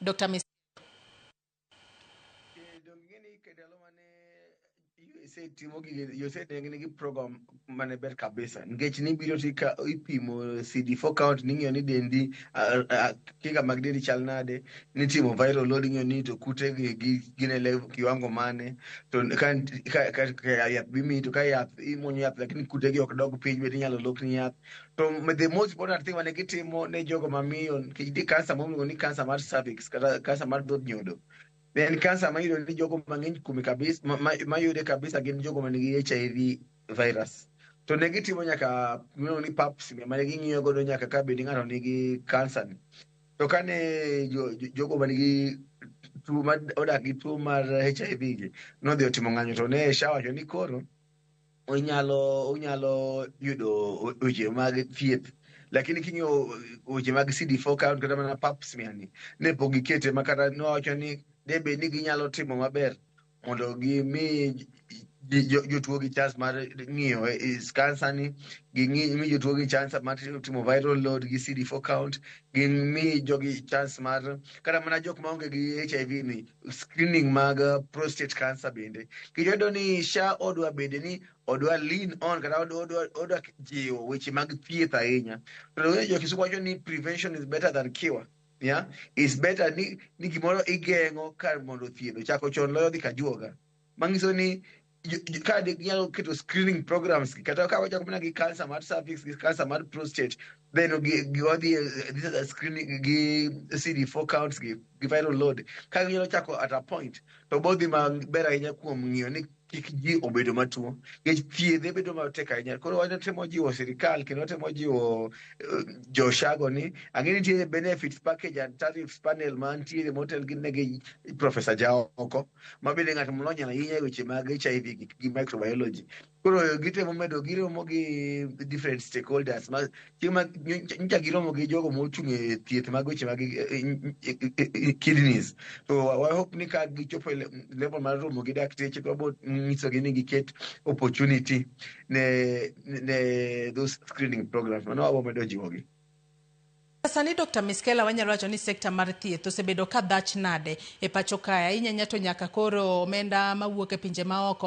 Dr. Mis Donge ing'e ni ndalo mane USAID timo gige, USAID ne nigi program mane ber kabisa, nikech nibiro tika ipimo CD4 count, ning'iyo ni dendi kinga mag dendi chal nade, nitimo viral load, ing'iyo ni to kute gi gin e level kiwango mane, to ka yath bimiyi, to ka yath imuonyo yath lakini kute gi ok dog piny, bende inyalo lokni yath. To the most important thing mane gitimo ne jogo mamiyo, nikech nitie kansa moluongo ni kansa mar cervix kata kansa mar dhood nyodo. En kansa ma iyudo ni jogo mang'eny kuome kabisa mayude kabisa gin jogo manigi HIV virus. To ne gitimo nyaka gimiluongo ni pap smear, mane ging'iyo godo nyaka ka bed ni ng'ato nigi kansa ni. To kane jogo manigi tuo ma odak gi tuo mar HIV gi nodhi otimo ng'anyo, to ne SHA wacho ni koro onyalo yudo weche mag thieth, lakini king'iyo weche mag CD4 count kata mana pap smear ni ne pok gikete, ma kata nowacho ni debed ni ginyalo timo maber mondo gimi jotuo gi chance mar ng'iyo is cancer ni, ging'i mi jotuo gi chance mar timo viral load gi CD4 count, gimi jogi chance mar kata mana jok maonge gi HIV ni screening mag prostate cancer bende. Kiyudo ni SHA odwa bede ni odwa lean on kata odwa jiwo weche mag thieth ahinya. To jo Kisumu wacho ni prevention is better than cure. Yeah, is better ni gimoro igeng'o kar mondo thiedho. Chako chon loyo dhi kajuoga. Manyiso ni ka ginyalo keto screening programs kata ka wachako mana gi cancer mar cervix gi cancer mar prostate, then gi wadhi this is a screening gi CD4 counts gi viral load, ka ginyalo chako at a point to bodhi maber ahinya kuom ng'iyo ni kik ji obedo matuo, nikech thiedhe bedo matek ahinya. Koro watemo jiwo sirikal kendo watemo jiwo jo SHA go ni ang'e ni nitiere benefits package and tariffs panel mantiere motel gi negi Professor Jaoko, ma bende ng'at molony ahinya e weche mag HIV gi microbiology. Koro gitemo medo giromo gi different stakeholders ma chieng' ma nyocha giromo gi jogo mochung' e thieth mag weche mag kidneys. To wa hope ni ka gichopo e level mar romo gi dakteche, to wabo nyisogi ni giket opportunity ne those screening programs. Mano wabo medo jiwogi. Sani, Dr. Miskela, wanyalo wacho ni sekta mar thieth osebedo ka dhach nade e pacho kae, ahinya ahinya to nyaka koro omenda mawuok e pinje maoko?